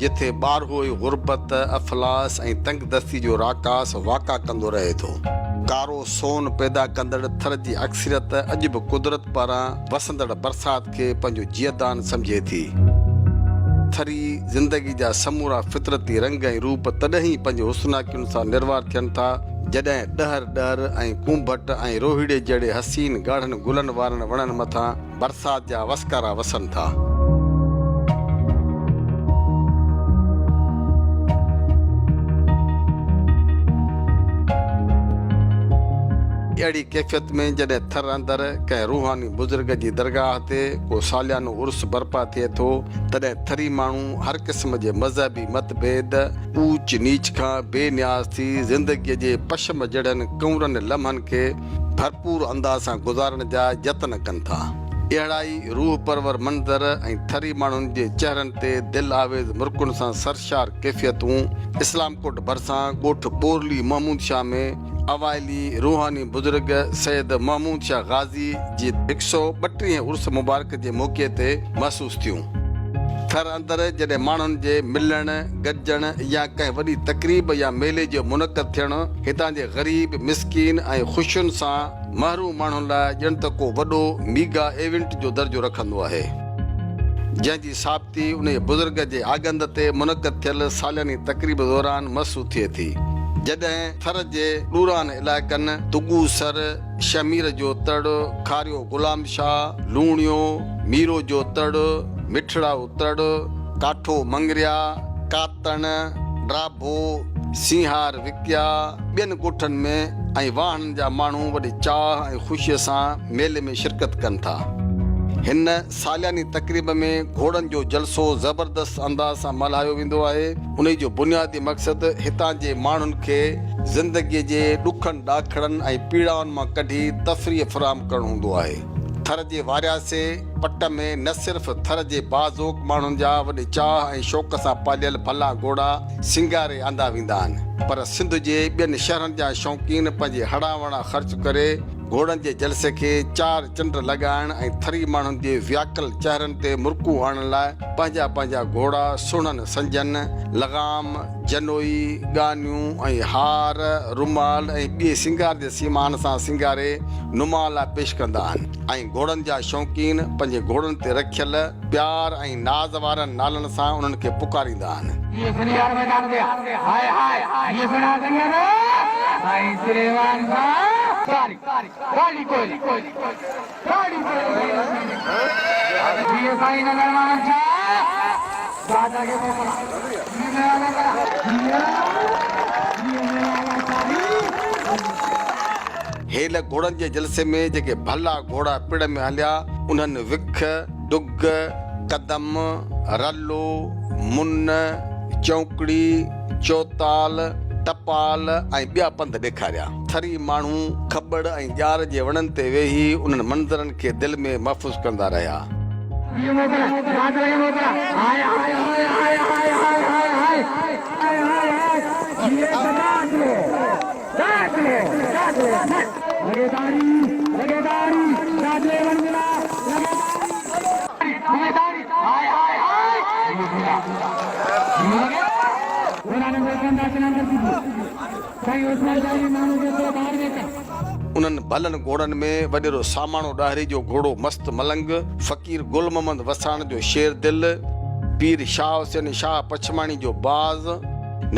جتي ٻارهوئي غربت، افلاس ۽ تنگدستي جو راڪاس واڪا ڪندو رهي ٿو. ڪارو سون پيدا ڪندڙ ٿر جي اڪثريت اڄ به قدرت پاران وسندڙ برسات کي پنهنجو جيئدان سمجهي ٿي. ٿري زندگي جا سمورا فطرتي رنگ ۽ روپ تڏهن ئي پنهنجي حسناڪين سان نروار ٿين ٿا، جڏهن ڏهر ڏهر ۽ ڪونڀٽ ۽ روهيڙي جهڙي حسين ڳاڙهن گلن وارن وڻن مٿان برسات جا وسڪارا وسن ٿا. اهڙي ڪيفيت ۾ جڏهن ٿر اندر ڪنهن روحاني بزرگ جي درگاهه تي ڪو ساليانو عرس برپا ٿئي ٿو، تڏهن ٿري ماڻهو هر قسم جي مذهبي مت ڀيد، اوچ نيچ کان بي نياز ٿي زندگيء جي پشم جهڙن ڪنورن لمحن کي ڀرپور انداز سان گذارڻ جا جتن ڪن ٿا. اهڙا ئي روح پرور منظر ۽ ٿري ماڻهن جي چهرن تي دل آويز مرڪن سان سرشار ڪيفيتون اسلام ڪوٽ ڀرسان ڳوٺ ٻورلي محمود شاهه ۾ اوائلي روحاني بزرگ سيد محمود شاهه غازي جي هڪ سئو ٻٽيهين عرس مبارڪ جي موقعي تي محسوس ٿيون. ٿر اندر جڏهن ماڻهن جي ملڻ، گڏجڻ يا ڪنهن وڏي تقريب يا ميلي جو منعقد ٿيڻ هتان جي غريب، مسڪين ۽ خوشين سان محروم ماڻهن لاء ڄڻ ته ڪو وڏو ميگا ايونٽ جو درجو رکندو آهي. جنهن جي ثابتي انهيء بزرگ جي آڳنڌ تي منعقد ٿيل سالياني تقريب دوران محسوس ٿئي ٿي. جڏهن ٿر جي ڏورانهن علائقن تڳو سر، شهمير جو تڙ، کاريو غلام شاهه، لوڻيو، ميرو جو تڙ، مٺڙائو تڙ، ڪاٺو مڱريا، ڪاتڻ، ڊاڀو، سينهار وڪيا، ٻين ڳوٺن ۾ ۽ واهڻن جا ماڻهو وڏي چاهه ۽ خوشيء سان ميلي ۾ شرڪت ڪن ٿا. هن سالياني تقريب ۾ گهوڙن جو جلسو زبردست انداز سان ملهايو ويندو آهي. انهي جو بنيادي مقصد هتان جي ماڻهن کي زندگيء جي ڏکن ڏاکڙن ۽ پيڙائن مان ڪڍي تفريح فراهم ڪرڻ هوندو آهي. ٿر جي وارياسي پٽ ۾ نه صرف ٿر جي باذوق ماڻهن جا وڏي چاهه ۽ شوق سان پاليل ڀلا گهوڙا سينگاري آندا ويندا آهن پر سنڌ جي ٻين شهرن جا شوقين پنهنجي هڙان وڙان خرچ ڪري گهوڙن جي جلسي کي چار چنڊ لڳائڻ ۽ ٿري ماڻهن جي وياڪل چهرن تي مرڪون آڻڻ لاء پنهنجا پنهنجا گهوڙا سهڻن سنجن، لغام، جنوئي، ڳانيون ۽ هار، رومال ۽ ٻئي سينگار جي سيمان سان سينگاري نماء لاء پيش ڪندا آهن ۽ گهوڙن جا شوقين پنهنجي گهوڙن تي رکيل پيار ۽ ناز وارن نالن سان انهن کي پڪاريندا آهن. جيئن سنيار ميدان تي هاء هاء جيئن سهڻا سنگهر سائين سليمان شاهه ساري گاڏي ڪوئلي گاڏي ڪوئلي جيئن سائين نظر مان شاهه دادا کي موڪلا جيئن جيئن جيئن ساري. هيل گهوڙن جي جلسي ۾ جيڪي ڀلا گهوڙا پڙ ۾ هليا، انهن وک، ڊگ، قدم، رلو، من، چونڪڙي، چوتال، ٽپال ۽ ٻيا پنڌ ڏيکاريا. ٿري ماڻهو کٻڙ ۽ ڄار جي وڻن تي ويهي انهن منظرن کي دل ۾ محفوظ ڪندا رهيا. انهن ڀلن گهوڙن ۾ وڏيرو ساماڻو ڏاهري جو گهوڙو مست ملنگ، فقير گل محمد وساڻ جو شير دل، پير شاهه حسين شاهه پڇماڻي جو باز،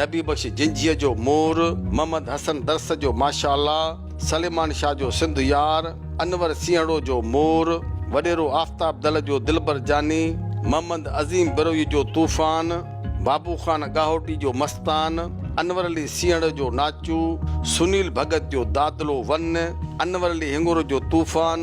نبي بخش جنجهيء جو مور، محمد حسن درس جو ماشاء الله، سليمان شاهه جو سنڌ يار، انور سينهڙو جو مور، وڏيرو آفتاب دل جو دلبر جاني، محمد عظيم بروهي جو طوفان، بابو خان ڳاهوٽي جو مستان، انور علي سينهڙ جو ناچو، سنيل ڀڳت جو دادلو ون، انور علي هڱورو جو طوفان،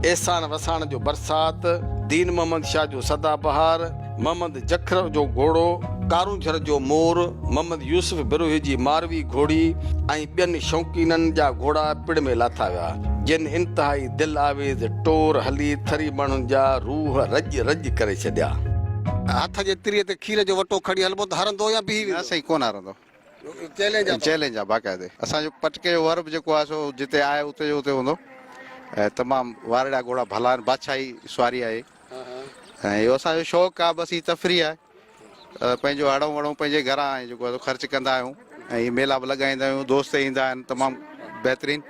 احسان وساڻ جو برسات، دين محمد شاهه جو سدا بهار، محمد جکر جو گهوڙو، ڪارونجهر جو مور، محمد يوسف بروهي جي ماروي گهوڙي ۽ ٻين شوقينن جا گهوڙا پڙ ۾ لاٿا ويا، جن انتهائي دل آويز ٽور هلي ٿري ماڻهن جا روح رڄ رڄ ڪري ڇڏيا. هٿ جي تريء تي کير جو وٽو کڻي هلبو ته هرندو يا بيهي نه ويندو؟ سائين ڪونه هرندو. چئلينج آ. چئلينج آ باقاعدي. اسان جو پٽڪي جو ور به جيڪو آهي سو جتي آهي اتي جو اتي هوندو ۽ تمام وارڙا گهوڙا ڀلا آهن بادشاهي سواري آهي. ۽ اهو اسان جو شوق آهي بس هي تفريح آهي. پنهنجو هڙئون وڙئون پنهنجي گهران ۽ جيڪو آهي سو خرچ ڪندا آهيون ۽ هي ميلا به لڳائيندا آهيون دوست ايندا آهن تمام بهترين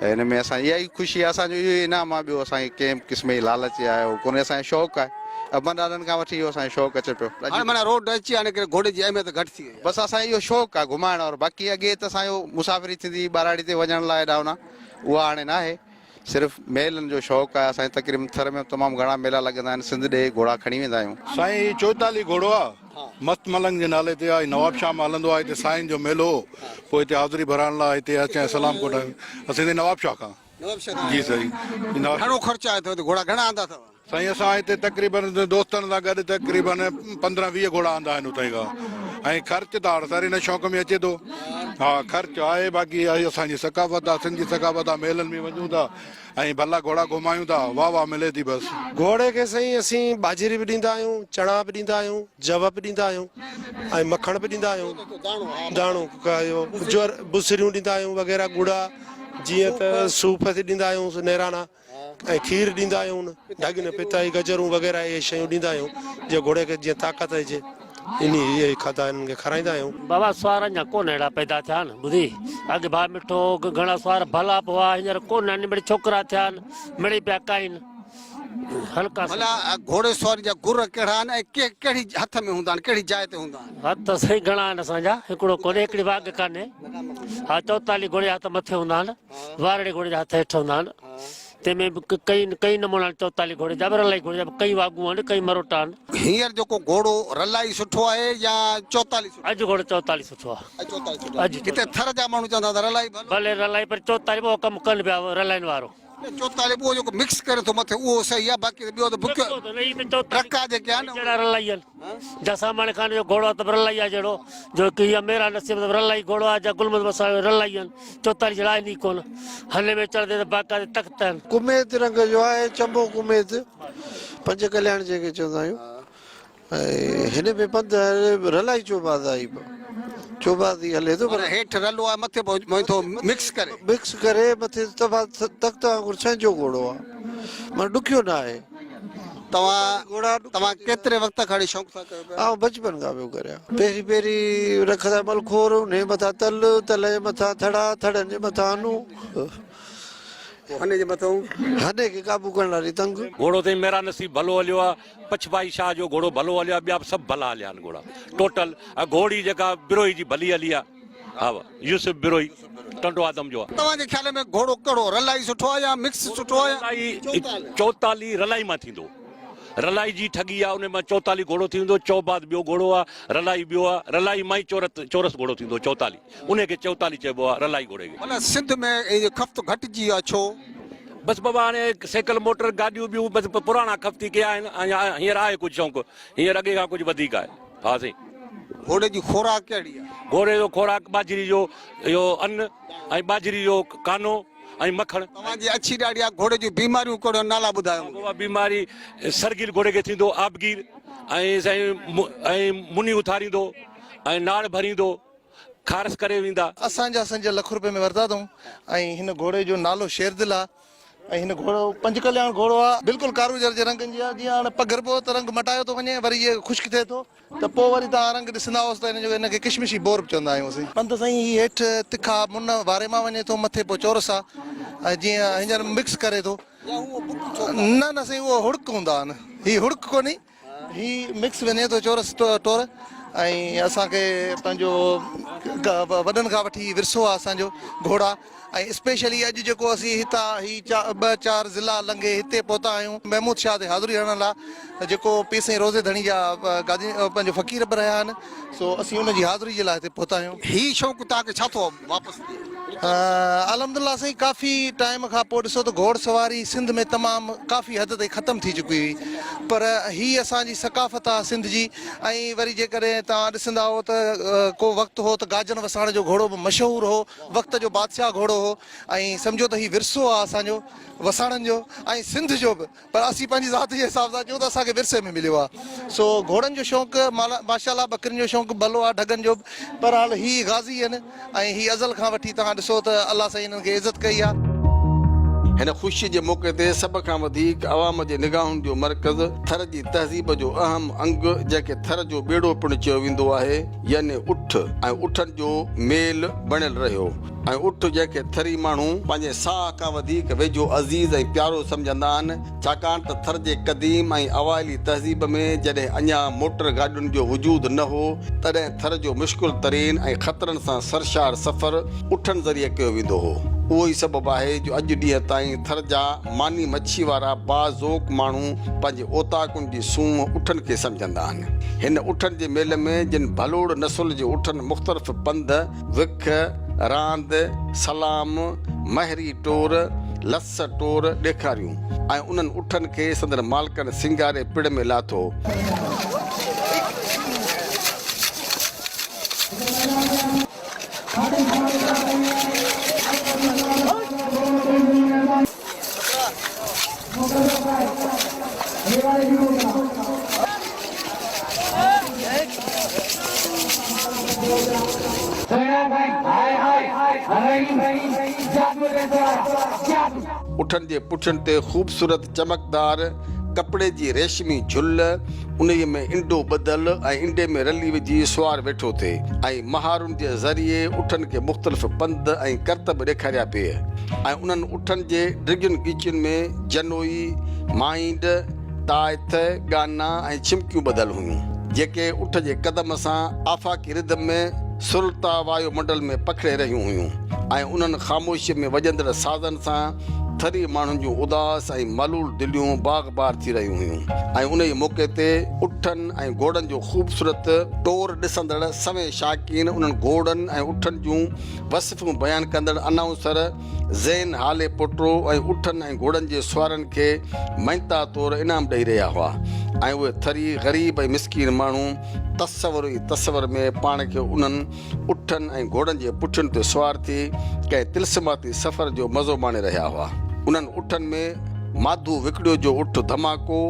هن ۾ اسان اها ئي خوشي آهي اسان جو اهو ئي انعام آهي ٻيو اسان کي ڪنهن به قسم جي لالچ يا اهو ڪونهي اسان جو شوق آهي ابن ڏاڏن کان وٺي اهو اسان جو شوق اچي پيو. هاڻي معنيٰ روڊ اچي ويا ان ڪري گهوڙي جي اهميت گهٽ ٿي وئي آهي. بس اسان جو اهو شوق آهي گهمائڻ وارو باقي اڳي ته اسان جو مسافري ٿيندي هئي ٻهراڙي تي وڃڻ لاء ايڏا هونا اها هاڻي ناهي صرف ميلن جو شوق آهي اسان کي تقريبن ٿر ۾ تمام گهڻا ميلا لڳندا آهن سنڌ ڏي گهوڙا کڻي ويندا آهيون. سائين هي چوئيتاليهه گهوڙو آ مست ملنگ جي نالي تي آ هي نواب شاهه مان هلندو آ هتي سائين جو ميلو هو پوء هتي حاضري ڀرائڻ لاء هتي اچي سلام ڪوٺايون اسين هتي نواب شاهه کان جي سائين نواب گهڻو خرچ آيو اٿو گهوڙا گهڻا آندا اٿو. سائين اسان هتي تقريبن دوستن سان گڏ تقريبن 15 20 گهوڙا آندا آهن اتان کان ۽ خرچ ته هاڻ سر ان شوق ۾ اچي ٿو ها خرچ آهي باقي اها اسان جي ثقافت آهي سنڌ جي ثقافت آهي ميلن ۾ وڃون ٿا ۽ ڀلا گهوڙا گهمايون ٿا واه واه ملي ٿي بس. گهوڙي کي سائين اسين ٻاجهري به ڏيندا آهيون چڻا به ڏيندا آهيون جو به ڏيندا آهيون ۽ مکڻ به ڏيندا آهيون داڻو جوئر بصريون ڏيندا آهيون وغيره ڳڙا جيئن ته صوف ڏيندا آهيون نيرانا ۽ کير ڏيندا آهيون ڍڳين پتائي گجرون وغيره اهي شيون ڏيندا آهيون جيئن گهوڙي کي جيئن طاقت اچي انهي اهي کاڌا انهن کي کارائيندا آهيون. بابا سوار اڃا ڪونه اهڙا پيدا ٿيا آهن ٻڌي اڳ ڀاء مٺو گهڻا سوار ڀلا به هئا هينئر ڪونه آهن مڙئي ڇوڪرا ٿيا آهن مڙئي پيا ڪاهين هلڪا ڀلا گهوڙي سواري جا گر ڪهڙا آهن ۽ ڪهڙي هٿ ۾ هوندا آهن ڪهڙي جاء تي هوندا آهن. هٿ سائين گهڻا آهن اسان جا هڪڙو ڪونهي هڪڙي واڳ ڪانهي ها چوتالي گهوڙي جا هٿ مٿي هوندا آهن. وارڙي گهوڙي جا هٿ هيٺ هوندا آهن، تنهن ۾ به ڪئي ڪئي نمونا آهن، چوتالي گهوڙي جا به رلائي گهوڙي جا به ڪئي واڳون آهن، ڪئي مروٽا آهن. هينئر جيڪو گهوڙو رلائي سٺو آهي يا چوتالي سٺو؟ اڄ گهوڙو چوتالي سٺو آهي. اڄ چوتالي سٺو آهي. هتي ٿر جا ماڻهو چوندا ته رلائي ڀلو. ڀلي رلائي پر چوتالي به اهو ڪم ڪن پيا رلائين وارو. نه چوتالي به اهو جيڪو مڪس ڪري ٿو مٿي اهو صحيح آهي باقي ته ٻيو ته بکيو ٽرڪا جيڪي آهن. جهڙا رلائي آهن. جا ساماڻي خان جو گهوڙو آ ته به رلائي آ جهڙو جو هڪ هي ميرا نصيب ته به رلائي گهوڙو آ جا گل محمد وساڻ جو رلائي آهن چوتالي جهڙا آهن ئي ڪونه هني ۾ چڙهندي ته باقاعدي تخت آهن. ڪميت رنگ جو آهي چنبو ڪميت پنج ڪلياڻ جنهن کي چوندا آهيون ۽ هن ۾ پنڌ رلائي چوباز آهي چوباز ئي هلي ٿو پر هيٺ رلو آهي مٿي پوء ٿو مڪس ڪري. مڪس ڪري مٿي صفا تخت وانگر سهنجو گهوڙو آهي معنيٰ ڏکيو نه آهي. توهان توهان ڪيتري وقت کان اهڙي شوق سان ڪيو پيا؟ آئون بچپن کان پيو ڪريان. پهرين پهرين رکندا ملخور، انهي مٿان تل، تل جي مٿان ٿڙا، ٿڙن جي مٿان هنو. پوء هني جي مٿئون؟ هني کي قابو ڪرڻ لاء تنگ. گهوڙو سائين ميرا نصيب ڀلو هليو آ، پڇ ڀائي شاهه جو گهوڙو ڀلو هليو آ، ٻيا به سڀ ڀلا هليا آهن گهوڙا ٽوٽل. ۽ گهوڙي جيڪا بروهي جي ڀلي هلي آ. ها يوسف بروهي ٽنڊو آدم جو آ. توهان جي خيال ۾ گهوڙو ڪهڙو رلائي سٺو آ يا مڪس سٺو آ يا چوتالي؟ چوتالي رلائي مان ٿيندو. رلائي جي ٺڳي آ ان مان چوتالي گهوڙو ٿيندو. چوباد ٻيو گهوڙو آ رلائي ٻيو آ. رلائي مان ئي چورت چورس گهوڙو ٿيندو چوتالي. ان کي چوتالي چئبو آ رلائي گهوڙي کي. معنيٰ سنڌ ۾ اهي کفت گهٽجي ويو آ ڇو؟ بس بابا هاڻي سائيڪل موٽر گاڏيون ٻيون بس پراڻا کفتي ڪيا آهن ۽ هينئر آهي ڪجهه شوق هينئر اڳي کان ڪجهه وڌيڪ آهي. ها سائين. گهوڙي جي خوراڪ ڪهڙي آهي؟ گهوڙي جو خوراڪ ٻاجهري جو اهو ان ۽ ٻاجهري جو ڪانو ۽ مکڻ. توهان جي اڇي ڏاڙهي آهي گهوڙي جون بيماريون ڪهڙيون آهن نالا ٻڌايو مون کي. بابا بيماري سرگيل گهوڙي کي ٿيندو آبگير ۽ سائين ۽ مني اٿاريندو ۽ ناڙ ڀريندو کارس ڪري ويندا. اسان جا سنج لک روپيه ۾ ورتا اٿئون ۽ هن گهوڙي جو نالو شيردل آهي. ۽ هن گهوڙو پنج ڪلياڻ گهوڙو آ بلڪل ڪارونجهر جي رنگن جي آ جيئن هاڻي پگهربو ته رنگ مٽايو ٿو وڃي وري جيئن خشڪ ٿئي ٿو ته پوء وري توهان رنگ ڏسندا هوس ته هن جو هن کي ڪشمشي بور به چوندا آهيون اسين. پنڌ سائين هي هيٺ تکا منھن واري مان وڃي ٿو مٿي پوء چورس آ ۽ جيئن هينئر مڪس ڪري ٿو نه نه سائين اهو هڙڪ هوندا آهن هي هڙڪ ڪونهي هي مڪس وڃي ٿو چورس ٽور ۽ اسان کي پنهنجو وڏن کان وٺي ورثو آ اسان جو گهوڙا ۽ اسپيشلي اڄ جيڪو اسين هتان هي ٻه چار ضلعا لنگهي هتي پهتا آهيون محمود شاهه تي حاضري هڻڻ لاء جيڪو پير سائين روضي ڌڻي جا گادي پنهنجو فقير به رهيا آهن سو اسين ان جي حاضري جي لاء هتي پهتا آهيون. هي شوق توهان کي ڇا ٿو واپس ڏئي؟ الحمدلله سائين ڪافي ٽائيم کان پوء ڏسو ته گهوڙ سواري سنڌ ۾ تمام ڪافي حد تائين ختم ٿي چڪي هئي پر هي اسان جي ثقافت آ سنڌ جي ۽ وري جيڪڏهن توهان ڏسندا هو ته ڪو وقت هو ته گاجن وساڻ جو گهوڙو به مشهور هو وقت جو بادشاهه گهوڙو هو ۽ سمجهو ته هي ورثو آ اسان جو وساڻن جو ۽ سنڌ جو به پر اسين پنهنجي ذات جي حساب سان چئون ته اسان کي ورثي ۾ مليو آهي سو گهوڙن جو شوق ماشاء الله ٻڪرين جو شوق ڀلو آهي ڍڳن جو به بهرحال هي غازي آهن ۽ هي ازل کان وٺي توهان ڏسو ته الله سائين هنن کي عزت ڪئي آهي. هن خوشيء جي موقعي تي سڀ کان وڌيڪ عوام جي نگاهن جو مرڪز ٿر جي تهذيب جو اهم انگ جنهن کي ٿر جو ٻيڙو پڻ چيو ويندو آهي يعني اٺ ۽ اٺن جو ميل بڻيل رهيو ۽ اٺ جنهن کي ٿري ماڻهو پنهنجي ساهه کان وڌيڪ ويجهو عزيز ۽ پيارو سمجهندا آهن ڇاڪاڻ ته ٿر جي قديم ۽ اوائلي تهذيب ۾ جڏهن اڃا موٽر گاڏين جو وجود نه هو تڏهن ٿر جو مشڪل ترين ۽ خطرن سان سرشار سفر اٺن ذريعي ڪيو ويندو هو. اهو ئي سبب آهي جو اڄ ڏينهن تائين ٿر جا ماني مڇي وارا باذوق ماڻهو پنهنجي اوطاقن جي سونهن اٺن کي سمجهندا آهن. هن اٺن جي ميلي ۾ جن ڀلوڙ نسل جي اٺن مختلف پنڌ، وک، راند، سلام، مهري ٽور، لس ٽور ڏيکاريون ۽ انهن اٺن کي سندن مالڪن سينگاري پڙ ۾ لاٿو. اٺن جي پٺين تي خوبصورت چمڪدار ڪپڙي جي ريشمي جهل، انهيء ۾ انڊو ٻڌل ۽ انڊي ۾ رلي وجهي سوار ويٺو ٿئي ۽ مهارن جي ذريعي اٺن کي مختلف پنڌ ۽ ڪرتب ڏيکاريا پئي ۽ انهن اٺن جي ڊگهين ڳچين ۾ جنوئي، مائينڊ، تائٿ، ڳانا ۽ ڇمڪيون ٻڌل هيون، جيڪي اٺ جي قدم سان آفاقي رڌم ۾ سرلتا وايو منڊل ۾ پکڙي رهيون هيون ۽ انهن خاموشيء ۾ وڄندڙ سازن سان ٿري ماڻهن جون اداس ۽ ملول دليون باغ بار ٿي رهيون هيون ۽ انهيء موقعي تي اٺن ۽ گهوڙن جو خوبصورت ٽور ڏسندڙ سوين شائقين انهن گهوڙن ۽ اٺن جون وصفون بيان ڪندڙ انائونسر زين هالي پوٽرو ۽ اٺن ۽ گهوڙن جي سوارن کي مڃتا طور انعام ڏئي رهيا هئا ۽ اهي ٿري غريب ۽ مسڪين ماڻهو تصور ئي تصور ۾ پاڻ کي انهن اٺن ۽ گهوڙن جي پٺين تي سوار ٿي ڪنهن طلسماتي سفر جو مزو ماڻي رهيا هئا. انهن اٺن ۾ ماڌو وڪڙيو جو اٺ ڌماڪو،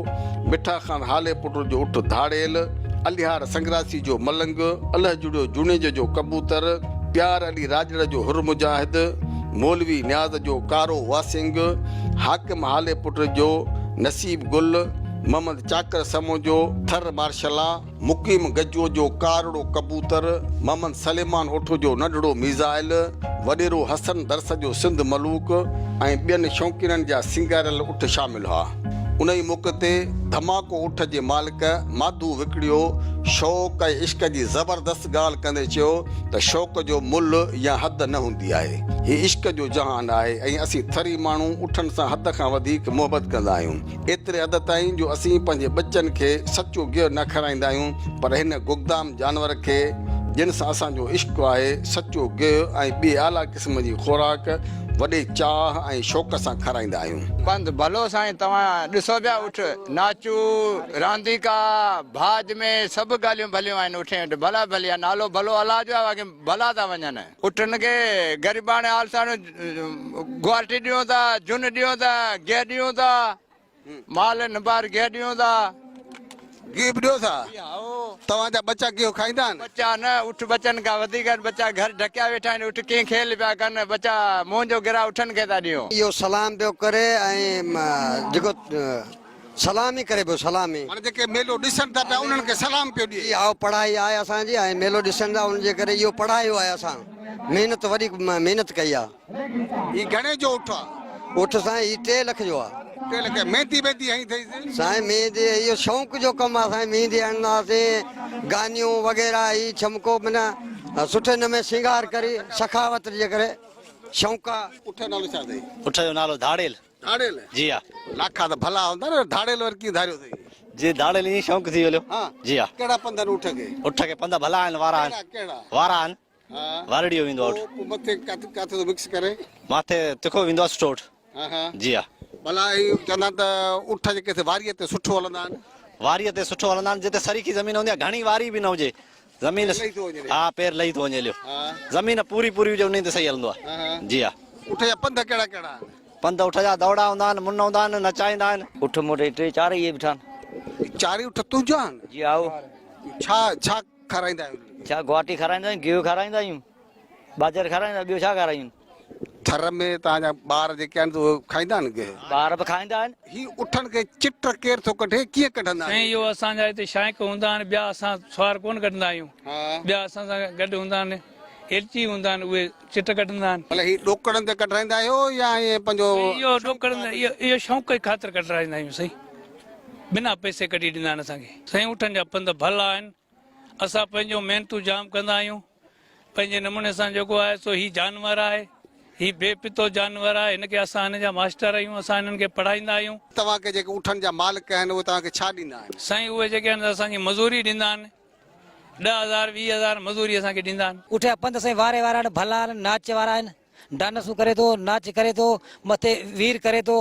مٺا خان هالي پٽ جو اٺ ڌاڙيل، الهيار سنگراسي جو ملنگ، الهه جڙيو جوڻيجي جو ڪبوتر، پيار علي راڄڙ جو حر مجاهد، مولوي نياز جو ڪارو واسينگ، حاڪم هالي پٽ جو نصيب گل، محمد چاڪر سمون جو ٿر مارشلا، مقيم گجو جو ڪارڙو ڪبوتر، محمد سليمان اوٺو جو ننڍڙو ميزائل، وڏيرو حسن درس جو سنڌ ملوڪ ۽ ٻين شوقينن جا سينگاريل اٺ شامل هئا. انهي موقعي تي ڌماڪو اٺ جي مالڪ ماڌو وڪڙيو شوق ۽ عشق جي زبردست ڳالهه ڪندي چيو ته شوق جو ملهه يا حد نه هوندي آهي. هي عشق جو جهان آهي ۽ اسين ٿري ماڻهو اٺن سان حد کان وڌيڪ محبت ڪندا آهيون. ايتري حد تائين جو اسين پنهنجي ٻچن کي سچو گيهه نه کارائيندا آهيون پر هن گگدام جانور کي جن سان اسان جو عشق آهي سچو گيهه ۽ ٻي اعليٰ قسم جي خوراڪ وڏي چاهه ۽ شوق سان کارائيندا آهيون. پنڌ ڀلو سائين توهان ڏسو پيا اٺ ناچو رانديڪا ڀاڄ ۾ سڀ ڳالهيون ڀليون آهن اٺين وٽ ڀلا ڀلي آهي نالو ڀلو الله جو آهي باقي ڀلا ٿا وڃن. اٺن کي غريباڻي حال سان گوارٽي ڏيون ٿا، جن ڏيون ٿا، گيهه ڏيون ٿا، مال نبار گيهه ڏيون ٿا. گيهه به ڏيو ٿا؟ توهان جا ٻچا گيهه کائيندا آهن؟ ٻچا نه، اٺ ٻچن کان وڌيڪ آهن، ٻچا گهر ڍڪيا ويٺا آهن، اٺ ڪيئن کيل پيا ڪن، ٻچا منهن جو گرا اٺن کي ٿا ڏيون. اهو سلام پيو ڪري ۽ جيڪو سلامي ڪري پيو سلامي. معنيٰ جيڪي ميلو ڏسن ٿا پيا انهن کي سلام پيو ڏئي. جي هائو پڙهائي آهي اسان جي ۽ ميلو ڏسن ٿا ان جي ڪري اهو پڙهايو آهي اسان محنت وڏي محنت ڪئي آ. هي گهڻي جو اٺ آ؟ اٺ سائين هي 3 لک جو آ. 3 لک ميندي ويندي هنئي اٿئيس؟ سائين ميندي اهو شوق جو ڪم آ سائين ميندي هڻنداسين گانيون وغيره هي ڇمڪو معنيٰ سٺي نموني سينگار ڪري سخاوت جي ڪري شوق آ. اٺ جو نالو ڇا اٿئي؟ اٺ جو نالو ڌاڙيل. ڌاڙيل؟ جي ها. لاکا ته ڀلا هوندا نه، ڌاڙيل وري ڪيئن ڌاريو اٿئي؟ جي ڌاڙيل ائين شوق ٿي ويو. ها. جي ها. ڪهڙا پنڌ آهن اٺ کي؟ اٺ کي پنڌ ڀلا آهن، وارا آهن. ڪهڙا ڪهڙا؟ وارا آهن. ها. وارڙيو ويندو آهي اٺ. پوء مٿي ڪاٿي ڪاٿي ٿو مڪس ڪري؟ مٿي تکو ويندو آهي سٺو اٺ. ها ها. جي ها. ڀلا هي چوندا آهن ته اٺ جيڪي سي واريء تي سٺو هلندا آهن. واريء تي سٺو هلندا آهن، جتي سريکي زمين هوندي آهي، گهڻي واري به نه هجي، زمين پير لهي ٿو وڃي. ها پير لهي ٿو وڃي هليو. زمين پوري پوري هجي انهي تي صحيح هلندو آهي. جي ها. اٺ جا پنڌ ڪهڙا ڪهڙا آهن؟ پنڌ اٺ جا دوڙا هوندا آهن، منهن هوندا آهن، نچائيندا آهن. اٺ مون وٽ ٽي چار اهي بيٺا آهن. چارئي اٺ تنهنجا آهن؟ جي هائو. ڇا ڇا کارائيندا آهيو انهن کي؟ ڇا گواٽي کارائيندا آهيون، گيهه کارائيندا آهيون، ٻاجهر کارائيندا آهيون، ٻيو ڇا کارايون؟ ٿر ۾ توهان جا ٻار جيڪي آهن اهي کائيندا آهن گيهه؟ ٻار به کائيندا آهن. هي اٺن کي چٽ ڪير ٿو ڪڍي، ڪيئن ڪڍندا سائين آهيو؟ اهو اسان جا هتي شائق هوندا آهن، ٻيا اسان سوار ڪونه ڪڍندا آهيون، ٻيا اسان سان گڏ هوندا آهن، ايلچي هوندا آهن، اهي چٽ ڪڍندا آهن. مطلب هي ڏوڪڙن تي ڪڍرائيندا آهيو يا ائين پنهنجو؟ سائين اهو ڏوڪڙن تي اهو شوق جي خاطر ڪڍرائيندا آهيون سائين، بنا پئسي ڪڍي ڏيندا آهن اسان کي. سائين اٺن جا پنڌ ڀلا آهن، اسان پنهنجون محنتون جام ڪندا آهيون، پنهنجي نموني سان جيڪو آهي سو هي جانور آهي، هي بي پتو جانور آهي، هن کي اسان هن جا ماسٽر آهيون، اسان هنن کي پڙهائيندا آهيون. توهان کي جيڪي اٺن جا مالڪ آهن اهي توهان کي ڇا ڏيندا آهن؟ سائين اهي جيڪي آهن اسان جي مزوري ڏيندا آهن، 10,000 20,000 مزوري اسان کي ڏيندا آهن. اٺ جا پنڌ سائين واري وارا آهن، ڀلا آهن، ناچ وارا آهن، ڊانسون ڪري ٿو، ناچ ڪري ٿو، مٿي وير ڪري ٿو،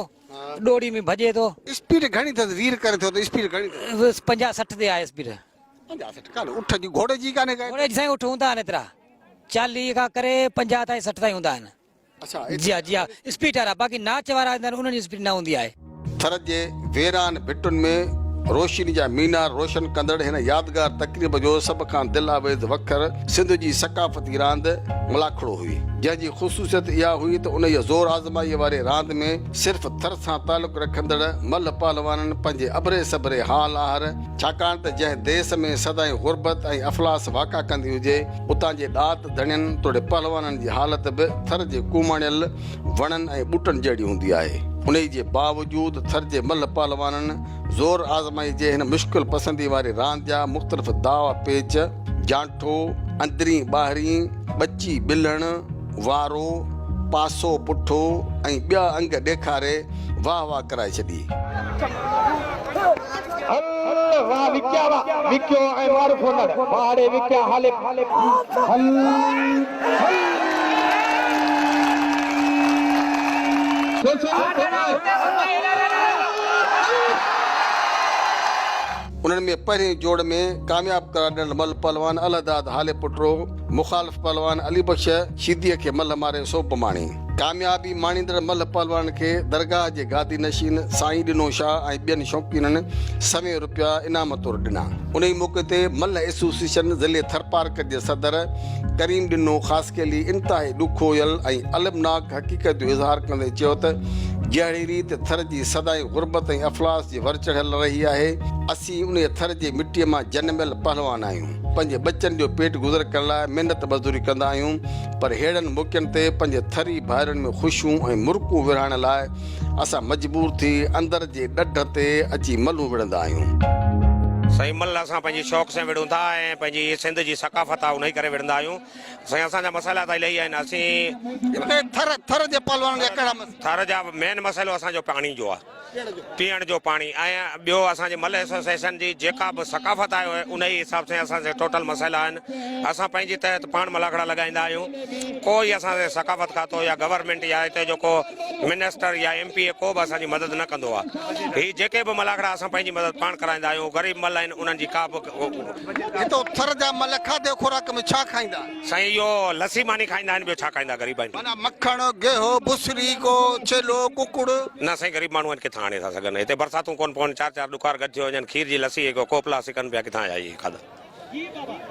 ڏوڙي ۾ ڀڄي ٿو. اسپيڊ گهڻي اٿس، وير ڪري ٿو ته اسپيڊ گهڻي اٿس؟ 50 60 تي آهي اسپيڊ. 50 60 ڪانه اٺ جي گهوڙي جي ڪانهي ڪا. گهوڙي جي سائين اٺ هوندا آهن ايترا 40 کان ڪري 50 تائين 60 تائين هوندا آهن. اڇا جي ها جي ها اسپيڊ وارا باقي ناچ وارا هوندا آهن انهن جي اسپيڊ نه هوندي آهي. ٿر جي ويران ڀٽن ۾ روشني جا مينار روشن ڪندڙ هن يادگار تقريب جو سڀ کان دل آويز وکر سنڌ جي ثقافتي راند ملاکڙو هئي، جنهن جي خصوصيت اها هئي ته انهيء زور آزمائيء واري راند ۾ صرف ٿر سان تعلق رکندڙ ملهه پهلوانن پنهنجي اڀري سڀري حال آهر ڇاڪاڻ ته جنهن ديس ۾ سدائين غربت ۽ افلاس واڪا ڪندي هجي، اتان جي ڏات ڌڻين توڙي پهلوانن جي حالت به ٿر جي ڪوماڻيل وڻن ۽ ٻوٽن جهڙي هوندي آهي. انهي جي باوجود ٿر جي ملهه پهلوانن زور آزمائي جي هن مشڪل پسندي واري راند جا مختلف داء پيچ، جانٺو، اندرين ٻاهرين، ٻچي ٻلهڻ، وارو، پاسو پٺو ۽ ٻيا انگ ڏيکاري واهه واهه ڪرائي ڇڏي. واهه وڪيا واهه وڪيو ۽ معروف هوندڙ واهه ڙي وڪيا هالي هل هل. انهن ۾ پهرين جوڙ ۾ ڪامياب قرار ڏنل ملهه پهلوان الهداد هاليپوٽو مخالف پهلوان علي بخش شيديء کي ملهه ماري سوڀ ماڻي. ڪاميابي ماڻيندڙ ملهه پهلوانن کي درگاهه جي گادي نشين سائين ڏنو شاهه ۽ ٻين شوقينن سوين رپيا انعام طور ڏنا. انهي موقعي تي ملهه ايسوسيئيشن ضلعي ٿرپارڪر جي صدر ڪريم ڏنو خاصخيلي انتهائي ڏکويل ۽ المناڪ حقيقت جو اظهار ڪندي چيو ته جهڙي ريت ٿر جي سدائين غربت ۽ افلاس جي ور چڙهيل رهي آهي، اسين انهيء ٿر جي مٽيء مان جنميل پهلوان آهيون. پنهنجي ٻچن جو پيٽ گذر ڪرڻ لاء محنت مزدوري ڪندا آهيون، پر ههڙن موقعن تي پنهنجي ٿري ڀائرن ۾ خوشيون ۽ مرڪون ورهائڻ لاء اسان مجبور ٿي اندر جي ڏڍ تي اچي ملهون وڙهندا آهيون. سائين ملهه اسان پنهنجي شوق سين وڙهون ٿا ۽ پنهنجي سنڌ جي ثقافت آهي انهي ڪري وڙهندا آهيون. سائين اسان جا مسئلا ته الاهي آهن اسين. ٿر ٿر جي پهلوانن جا ڪهڙا مسئلا؟ ٿر جا مين مسئلو اسان جو پاڻي جو آهي. پيئڻ جو پاڻي ۽ ٻيو اسان جي ملهه ايسوسيئيشن جي جيڪا به ثقافت آهي انهي حساب سان اسان جي ٽوٽل مسئلا آهن اسان پنهنجي تحت پاڻ ملاکڙا لڳائيندا آهيون ڪوئي اسان جي ثقافت کاتو يا گورنمينٽ يا هتي جو ڪو منسٽر يا ايم پي اي ڪو به اسان جي مدد نه ڪندو آهي هي جيڪي به ملاکڙا اسان پنهنجي مدد پاڻ ڪرائيندا آهيون غريب ملهه آهن انهن جي ڪا به هتو ٿر جا ملهه کاڌي خوراڪ ۾ ڇا کائيندا آهن؟ سائين اهو لسي ماني کائيندا آهن ٻيو ڇا کائيندا غريب آهن. معنيٰ مکڻ، گيهه، بصري، ڪو ڇيلو، ڪڪڙ. نه سائين غريب ماڻهو آهن ڪٿان آڻي ٿا سگهن هتي برساتون ڪونه پون چار چار ڏڪار گڏ ٿيو وڃن کير جي لسي هڪ ڪوپلا سڪن پيا ڪٿان آيا اهي کاڌا.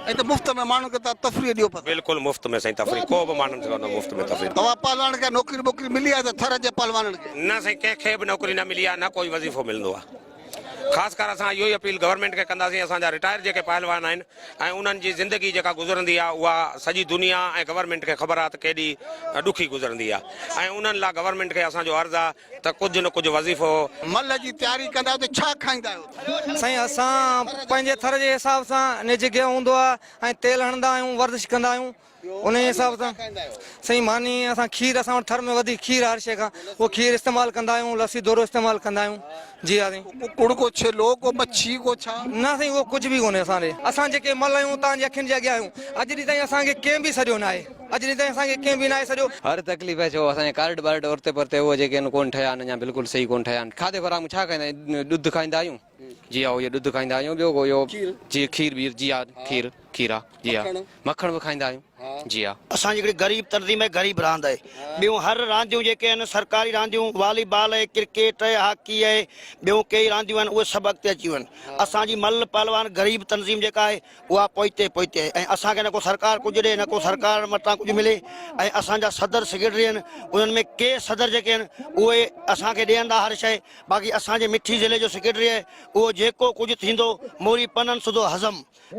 ۽ ته مفت ۾ ماڻهن کي توهان تفريح ڏيو پيا. بلڪل مفت ۾ سائين تفريح ڪو به ماڻهن کي مفت ۾ تفريح. توهان پهلوانن کي نوڪري ٻوڪري ملي آهي ته ٿر جي پهلوانن کي. نه سائين ڪنهن کي به نوڪري نه ملي آهي نه ڪوئي وظيفو ملندو آهي. خاص ڪر اسان اهو ئي اپيل گورنمينٽ کي ڪنداسين اسان جا رٽائر جيڪي پهلوان آهن ۽ انهن جي زندگي جيڪا گذرندي آهي اها سڄي دنيا ۽ گورنمينٽ کي خبر آهي ته ڪيڏي ڏکي گذرندي آهي ۽ انهن لا گورنمينٽ کي اسان جو عرض آهي ته ڪجهه نه ڪجهه وظيفو ملهه جي تياري ڪندا آهيو ته ڇا کائيندا آهيو؟ سائين اسان پنهنجي ٿر جي حساب سان نج گيهه هوندو آهي ۽ تيل هڻندا آهيون ورزش ڪندا آهيون انهيء حساب سان سائين ماني اسان کير اسان وٽ ٿر ۾ وڌيڪ کير هر شيء کان اهو کير استعمال ڪندا آهيون لسي ڌورو استعمال ڪندا آهيون جي ها سائين. ڪڪڙ ڪو ڇيلو ڪو مڇي ڪو ڇا؟ نه سائين اهو ڪجهه به ڪونهي اسان ڏي اسان جيڪي مل آهيون توهان جي اکين جي اڳيان آهيون اڄ ڏينهن تائين اسان کي ڪنهن به سڏيو ناهي اڄ ڏينهن تائين اسان کي ڪنهن به ناهي سڏيو. هر تڪليف آهي ڇو اسان جا ڪارڊ بارڊ ارتي پرتي اهي جيڪي آهن ڪونه ٺهيا آهن اڃا بلڪل صحيح ڪونه ٺهيا آهن کاڌي خوراڪ ۾ ڇا کائيندا آهيون ڏڌ کائيندا آهيون جي ها اهي ڏڌ کائيندا آهيون ٻيو ڪو اهو جي کير وير جي ها کير کير ها جي ها مکڻ به کائيندا آهيون. جي ها. اسان جي هڪڙي غريب تنظيم آهي غريب راند آهي ٻيون هر رانديون جيڪي آهن سرڪاري رانديون والي بال آهي ڪرڪيٽ آهي هاڪي آهي ٻيون ڪيئي رانديون آهن اهي سڀ اڳتي اچي ويون آهن اسان جي مل پهلوان غريب تنظيم جيڪا آهي اها پوئتي پوئتي آهي ۽ اسان کي نه ڪو سرڪار ڪجهه ڏي نه ڪو سرڪار وٽان ڪجهه ملي ۽ اسان جا صدر سيڪريٽري آهن انهن ۾ ڪي صدر جيڪي آهن اهي اسان کي ڏين ٿا هر شيء باقي اسان جي مٺي ضلعي جو سيڪريٽري آهي اهو جيڪو ڪجهه ٿيندو موري پنن سڌو هضم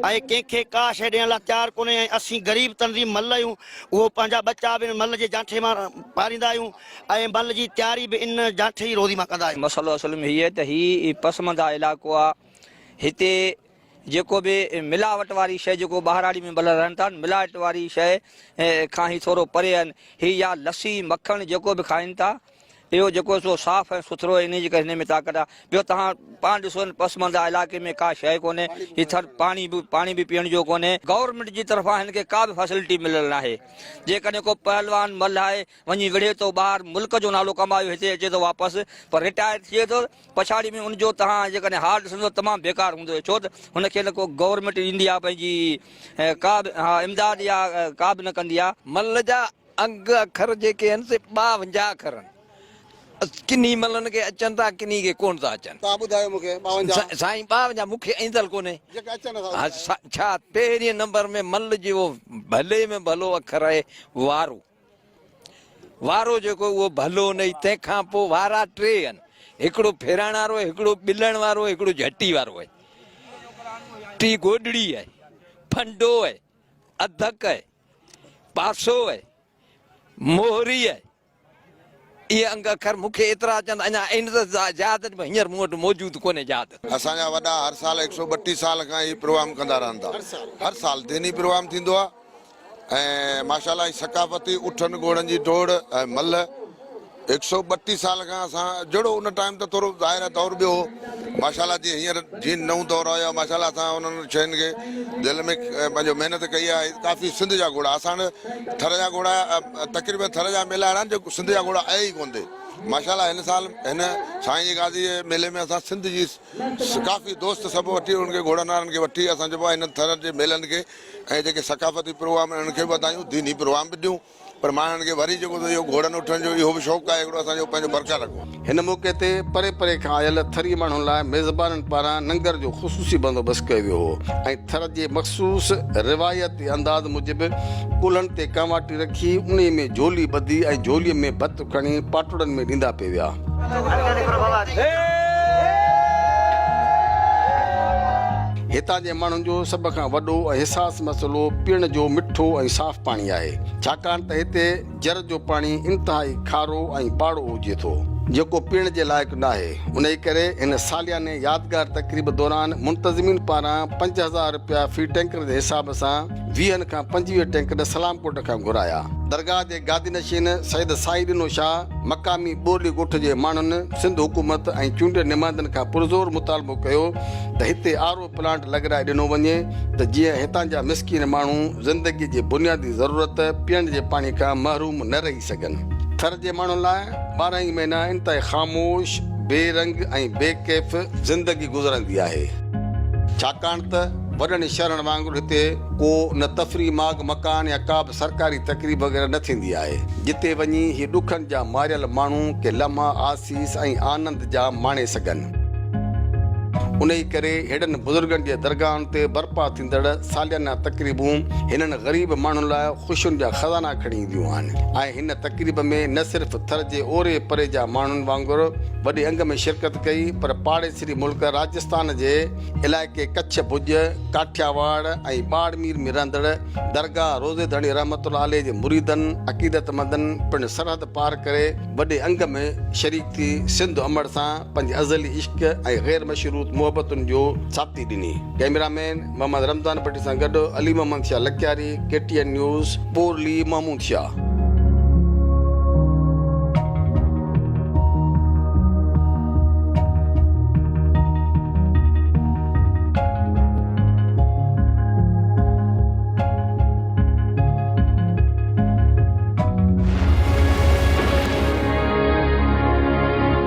۽ ڪنهن کي ڪا شيء ڏيڻ لاء تيار ڪونهي ۽ اسين غريب تنظيم مل آهيون اهو پنهنجا ٻچا به ان مل جي جانٺي مان پاريندا آهيون ۽ مل جي تياري به ان جانٺي جي روزي مان ڪندا آهيون. مسئلو اصل ۾ هي آهي ته هي پسمانده علائقو آهي هتي جيڪو به ملاوٽ واري شيء جيڪو ٻهراڙي ۾ ڀلا رهن ٿا ملاوٽ واري شيء کان هي ٿورو پري آهن هي يا لسي مکڻ جيڪو به کائن ٿا اهو جيڪو سو صاف ۽ سٿرو آهي انهي جي ڪري هن ۾ طاقت آهي ٻيو توهان پاڻ ڏسو هن پسمانده علائقي ۾ ڪا شيء ڪونهي هي ٿر پاڻي به پاڻي به پيئڻ جو ڪونهي گورنمينٽ جي طرفان هن کي ڪا به فيسلٽي مليل ناهي جيڪڏهن ڪو پهلوان ملهه آهي وڃي وڙهي ٿو ٻاهر ملڪ جو نالو ڪمايو هتي اچي ٿو واپس پر رٽائر ٿئي ٿو پڇاڙي ۾ ان جو توهان جيڪڏهن حال ڏسندو تمام بيڪار هوندو ڇو ته هن کي نه ڪو گورنمينٽ ڏيندي آهي پنهنجي ڪا به ها امداد يا ڪا به نه ڪندي آهي. ملهه جا انگ اکر جيڪي آهن سي 52 اکر آهن. ڪنهي ملن کي اچن ٿا ڪنهي کي ڪونه ٿا اچن. توهان ٻڌايو مون کي 52. سائين 52 مون کي ايندل ڪونهي. جيڪي اچن ٿا ٻڌايو. ڇا پهرين نمبر ۾ مل جو ڀلي ۾ ڀلو اکر آهي وارو. وارو جيڪو اهو ڀلو نئي تنهن کان پوء وارا ٽي آهن. هڪڙو ڦيرائڻ وارو آهي، هڪڙو ٻلڻ وارو آهي، هڪڙو جهٽي وارو آهي. ٽي گوڏڙي آهي، ڦنڊو آهي، اڌڪ آهي. پاسو اهي، موهري اهي، اهي انگ اکر مون کي ايترا اچن ته اڃا ان ته ياد به هينئر مون وٽ موجود ڪونهي ياد. اسان جا وڏا هر سال هڪ سو 32 سال کان هي پروگرام ڪندا رهن ٿا. هر سال ديني پروگرام ٿيندو آهي ۽ ماشاء الله هي ثقافتي اٺن گهوڙن جي ڊوڙ ۽ ملهه هڪ سو 32 سال کان اسان جهڙو ان ٽائيم ته ٿورو ظاهر آهي دور ٻيو هو ماشاء الله جيئن هينئر جيئن نئون دور آيو آهي ماشاء الله اسان انهن شين کي دل ۾ پنهنجو محنت ڪئي آهي ڪافي سنڌ جا گهوڙا اسان وٽ ٿر جا گهوڙا تقريبن ٿر جا ميلا اهڙا آهن جو سنڌ جا گهوڙا آهي ئي ڪونه ٿي ماشاء الله هن سال هن سائين جي غازي جي ميلي ۾ اسان سنڌ جي ڪافي دوست سڀ وٺي انهن کي گهوڙن وارن کي وٺي اسان چئبو آهي هن ٿر جي ميلن کي ۽ جيڪي ثقافتي پروگرام آهن انهن کي به وڌايون ديني پروگرام به ڏيون پر ماڻهن کي وري جيڪو اهو گهوڙن اٺن جو اهو به شوق آهي هڪڙو اسان جو پنهنجو برقرار رکو. هن موقعي تي پري پري کان آيل ٿري ماڻهن لاء ميزبانن پاران ننگر جو خصوصي بندوبست ڪيو ويو هو ۽ ٿر جي مخصوص روايتي انداز موجب ڪلهن تي ڪانواٽي رکي انهي ۾ جهولي ٻڌي ۽ جهولي ۾ ڀت کڻي پاٽوڙن ۾ ڏيندا پئي ويا. هتان جي ماڻهن جو سڀ کان وڏو ۽ حساس مسئلو پيئڻ جو مٺو ۽ صاف پاڻي آهي، ڇاڪاڻ ته هتي جر جو پاڻي انتهائي کارو ۽ ٻاڙو هجي ٿو، جيڪو پيئڻ جي لائق ناهي، انهي ڪري هن سالياني يادگار تقريب دوران منتظمين پاران 5000 رپيا في ٽينڪر جي حساب سان ويهن کان 25 ٽينڪر سلام ڪوٽ کان گهرايا. درگاهه جي گادي نشين سيد سائين ڏنو شاهه مقامي ٻورلي ڳوٺ جي ماڻهن، سنڌ حڪومت ۽ چونڊيل نمائندن کان پرزور مطالبو ڪيو ته هتي آر او پلانٽ لڳرائي ڏنو وڃي ته جيئن هتان جا مسڪين ماڻهو زندگي جي بنيادي ضرورت پيئڻ جي پاڻي کان محروم نه رهي سگهن. ٿر جي ماڻهن لاء 12 ئي مهينا انتهائي خاموش، بي رنگ ۽ بي ڪيف زندگي گذرندي آهي. ڇاڪاڻ ته وڏن شهرن وانگر هتي ڪو نه تفريح ماڳ مڪان يا ڪا به سرڪاري تقريب وغيره نه ٿيندي آهي، جتي وڃي هي ڏکن جا ماريل ماڻهو ڪي لمحا آسيس ۽ آنند جا ماڻي سگهن. انهي ڪري ههڙن بزرگن جي درگاهن تي برپا ٿيندڙ ساليانا تقريبون هنن غريب ماڻهن لاء خوشين جا خزانا کڻي اينديون آهن ۽ هن تقريب ۾ نه صرف ٿر جي اوري پري جا ماڻهن وانگر وڏي انگ ۾ شرڪت ڪئي پر پاڙيسري ملڪ راجستان جي علائقي ڪڇ ڀڄ، ڪاٺياواڙ ۽ ٻاڙمير ۾ رهندڙ درگاهه روضي ڌڻي رحمت الله عليه جي مريدن، عقيدتمندن پڻ سرحد پار ڪري وڏي انگ ۾ شريڪ ٿي سنڌ امڙ سان پنهنجي ازلي عشق ۽ غير مشروط محبتن جو ثابتي ڏني. ڪئميرا مين محمد رمضان ڀٽي سان گڏ Ali Muhammad Shah Lakyari, K T N news, Borli Mahmood Shah.